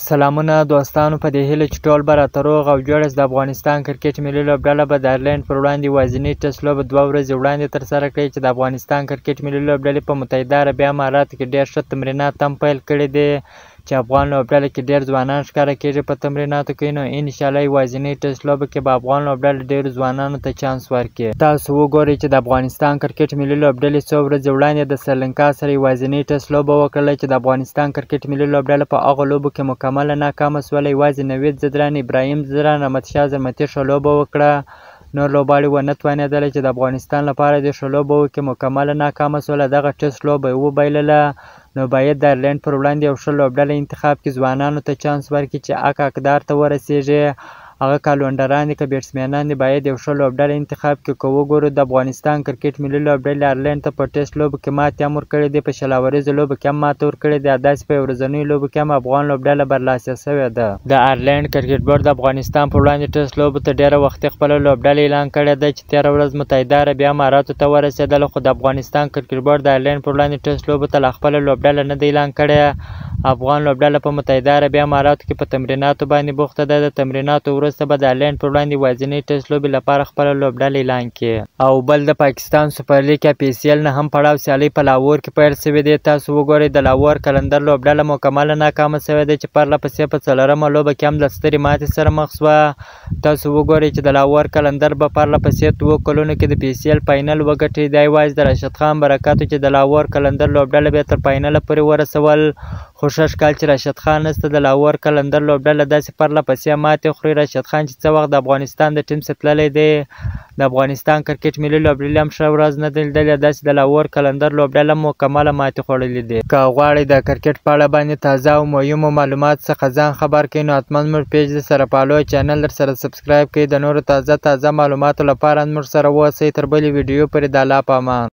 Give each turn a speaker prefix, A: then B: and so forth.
A: سلامونه دوستانو، په دې هیله چې ټول به راته روغ او جوړ یاست. د افغانستان کرکټ ملي لوبډله به د ایرلینډ پر وړاندې یوازینۍ ټیسټ لوبه 2 ورځې وړاندې ترسره کړي، چې د افغانستان کرکټ ملي لوبډلې په متحده عربي اماراتو کې ډېر ښه تمرینات هم پیل کړي دي، چې افغان لوبډله کې ډېر ځوانان ښکاره کېږي په تمریناتو کې. نو انشاءالله یوازینۍ ټیسټ لوبه کې به افغان لوبډله ډېرو ځوانانو ته چانس ورکړي. تاسو وګورئ چې د افغانستان کرکټ ملي لوبډلې څو ورځې وړاندې د سریلانکا سره یوازینۍ ټیسټ لوبه وکړله، چې د افغانستان کرکټ ملي لوبډله په هغو لوبو کې مکمله ناکامه شوله. یوازې نوید ځدران، ابراهیم ځدران، رحمت شاه زرمتي ښه لوبه وکړه، نور لوبغاړي ونه توانېدل چې د افغانستان لپاره دې ښه لوبه وکړي. مکمله ناکامه شوله، دغه ټیسټ لوبه یې وبایلله. نو باید د ایرلینډ پر وړاندې یو ښه لوبډله انتخاب کړي، ځوانانو ته چانس ورکړي چې حق حقدار ته ورسېږي. هغه که الراونډران دي که بیټسمینان دي، باید یو ښه لوبډله انتخاب کړي. که وګورو، د افغانستان کرکټ ملي لوبډلې ایرلینډ ته په ټیسټ لوبو کې ماتې هم ورکړې دي، په 20 اوریزو لوبو کې هم ماته ورکړې دي، داسې په یو ورځنیو لوبو کې هم افغان لوبډله برلاسې شوې ده. د ایرلینډ کرکټ بورډ د افغانستان پر وړاندې ټیسټ لوبو ته ډېره وختي خپله لوبډله اعلان کړې ده، چې تېره ورځ متحده عربي اماراتو ته ورسېدله، خو د افغانستان کرکټ بورډ د ایرلینډ پر وړاندې ټیسټ لوبو ته لا خپله لوبډله نه ده اعلان کړې. افغان لوبډله په متحده عربي اماراتو کې په تمریناتو باندې بوخته ده. د تمریناتو وروسته به د ایرلینډ پر وړاندې یوازینۍ ټیسټ لوبې لپاره خپله لوبډله اعلان کړي. او بل د پاکستان سوپر لیګ یا پي سي ایل نهم پړاو سیالۍ په لاهور کې پیل شوې دي. تاسو وګورئ، د لاهور قلندر لوبډله مکمله ناکامه شوې ده، چې پرله پسې په څلورمه لوبه کې هم له سترې ماتې سره مخ شوه. تاسو وګورئ چې د لاهور قلندر به پرله پسې 2 کلونو کې د پي سي ایل فاینل وګټي. دا یوازې د راشد خان برکت چې د لاهور قلندر لوبډله به تر فاینله پورې ورسول، خو سږ کال چې راشد خان نشته، د لاهور قلندر لوبډله داسې پرله پسې ماتې خوري. راشد خان چې څه وخت د افغانستان د ټیم څخه تللی دی، د افغانستان کرکټ ملي لوبډلې هم ښه ورځ نه ده لیدلې. داسې د لاهور قلندر لوبډله مکمله ماتې خوړلې دي. که غواړئ د کرکټ په اړه باندې تازه او مهمو معلومات څخه ځان خبر کړئ، نو حتما زموږ پیج در سره فالو، چینل در سره سبسکرایب کړئ. د نورو تازه تازه معلوماتو لپاره موږ سره واوسئ. تر بلې ویډیو پورې د الله په امان.